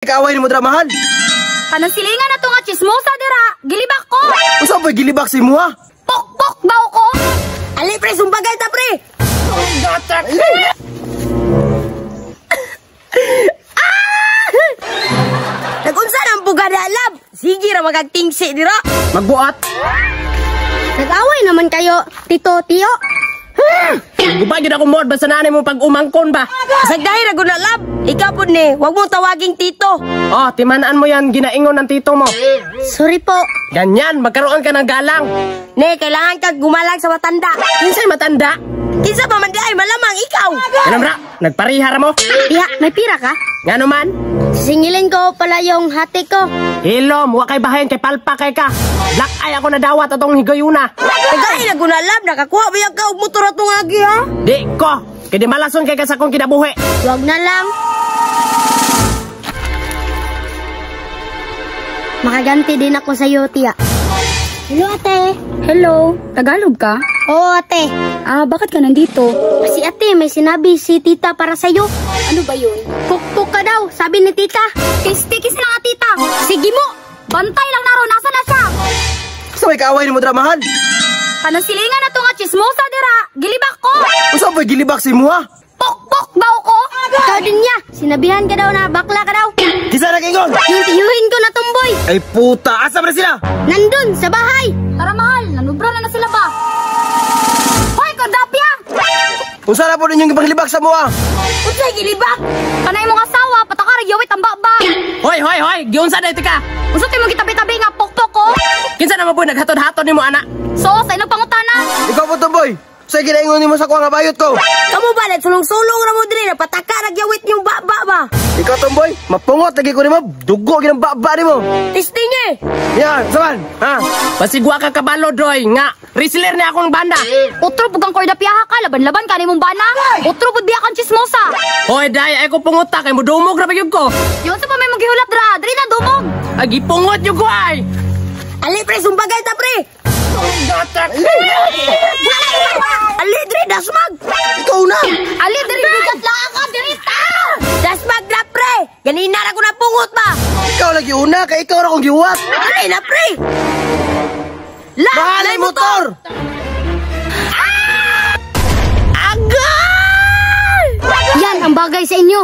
Kaaway nimo dra, mahal. Kanang silingan na to nga chismosa dira, gilibak ko. Unsa ba gilibak si mo ha? Pokpok daw ko. Ali pre, sumbagay ta pre. Nagunsa nang bugada lab? Sige ra magagtingsi dira. Magbuat. Nag-away naman kayo, Tito Tio. Guba gyud ako mod basta nanay mo pag umangkon ba. Sagdahi ra gud na lab. Ikaw pud ni, wag mo tawaging tito. Oh, timanaan mo yan ginaingon ng tito mo. Sorry po. Ganyan, magkaroon ka ng galang. Ne, kailangan kag gumalang sa matanda. Kinsay matanda? Kinsa pa man di ay malamang ikaw. Ganun ra, nagparihara mo. Tiya, may pira ka? Ngano man? Sisingilin ko pala yung hati ko. Hilom, wa kay bahin kay palpa kay ka. Black eye ako nadawat atong higayuna. Sagdahi ra gud na lab, nakakuha ba yan ka og motor atong agi ha? Di ko, kay di malason kay ka sa akong kinabuhi. Wag na lang. Makaganti din ako sa iyo, Tiya. Hello, ate. Hello, Tagalog ka? Oo, ate. Ah, bakit ka nandito? Kasi ate, may sinabi si tita para sa'yo. Ano ba yun? Pukpuk ka daw, sabi ni tita. Kistikis na nga, tita. Sige mo! Bantay lang naron, asa na siya? Unsa may kaaway nimo dra, mahal? Kanang silingan na to nga chismosa dira, gilibak ko. Unsa ba gilibak si mo ha? Pokpok daw ko. Ikaw din niya. Sinabihan ka daw na bakla ka daw. Kinsa nag-ingon? Yung tiyuhin ko na tumboy. Ay puta, asa ba na sila? Nandun, sa bahay. Tara mahal, nanubra na na sila ba? Hoy, kordapya! Unsa na po ninyong ipanglibak sa mo ha? Unsay gilibak? Kanay mong asawa, patakara yawit ang baba. Hoy, hoy, hoy, giunsa na iti ka. Unsa kay mo gitabi-tabi nga pokpok ko? Kinsa naman po naghatod-hatod nimo ana? So, sa ilang pangutana. Ikaw po tumboy. Unsay ginaingon nimo sa kuha nga bayot ko? Kamo ba nagsulong-sulong ra mo diri napataka ra gyawit yung baba ba? Ikaw tumboy, mapungot lagi ko nimo, dugo gyud ang baba nimo. Testing eh. Yan, saman. Ha? Basigwa ka kabalo doy nga. Wrestler ni akong banda. Utro pug ang kordapyaha ka, laban-laban ka nimong bana. Utro pud biya kang chismosa. Hoy, day, ay ko punguta kay mudumog ra ba gyud ko. Yun sa pa may magihulat dra, diri na dumog. Agi pungot yung ko ay. Ali pre, sumbagay ta pre. Ali diri dasmag. Ikaw na. Ali diri bigat lang ka diri ta. Dasmag na pre. Ganina ra ko napungot ba? Ikaw lagi una kay ikaw ra akong gihuwat. Ali na pre. La, Mahal ay motor. Agay! Yan ang bagay sa inyo.